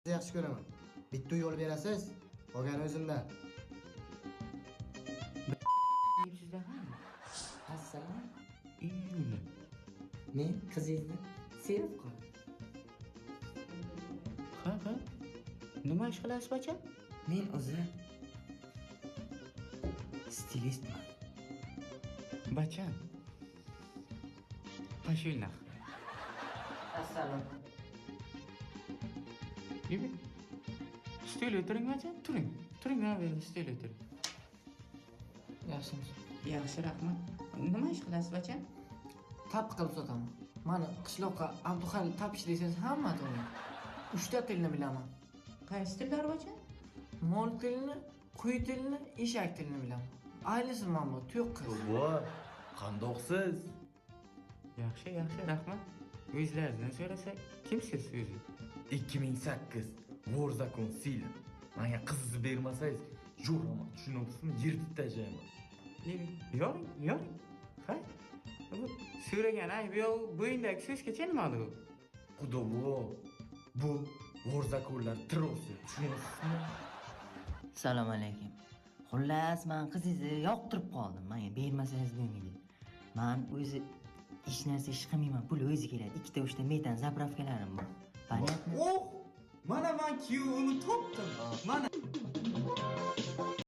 Yaxshi ko'raman. Bitta uy olib berasiz, qolgani o'zimdan. Yeyapsizlar hamma. Assalom. Iyul. Men qizingizni sevib qoldim. Ha. Nima ish qilasiz, bacham? Men o'zi stilistman. Bacham. Пошёл нах. Assalom. Yürü. Stul o'tiring, bacham, turing. Turing, mana bu yerda stul o'tiring. Yaxshimisiz? Yaxshi, rahmat. Nima ish qilasiz, bacham? Tap qilib sotaman. Mani qishloqqa Abduhalil Tapish desangiz, hamma taniydi. Uchta tilni bilaman. Qaysi tillar, bacham? Mol tilini, quy tilini, eshak tilini bilaman. Aylisi mana bu to'qqiz. Buva, qandoqsiz? Yaxshi, yaxshi, rahmat. O'zlaridan so'rasak, kimsiz o'zi? 2008 вор закон сила. Menga qizingizni bermasangiz, jo'raman, tushunyapsizmi? Yirtib tashlayman. Yoring, yoring. Ha? Bu so'ragan ayb yo'q, bo'yindagi so'zgacha nima u? Xudo buva, bu вор закон lar tirosi, tushunyapsizmi? Assalomu alaykum. Xullas, man qizingizni yoqtirib qoldim. Menga bermasangiz bo'lmaydi. Man o'zi hech narsa ish qilmayman. Pul o'zi keladi. Ikkita, uchta metan заправка larim bor. Понятно? Oh! Mana man kuyovimni topdim. Mana.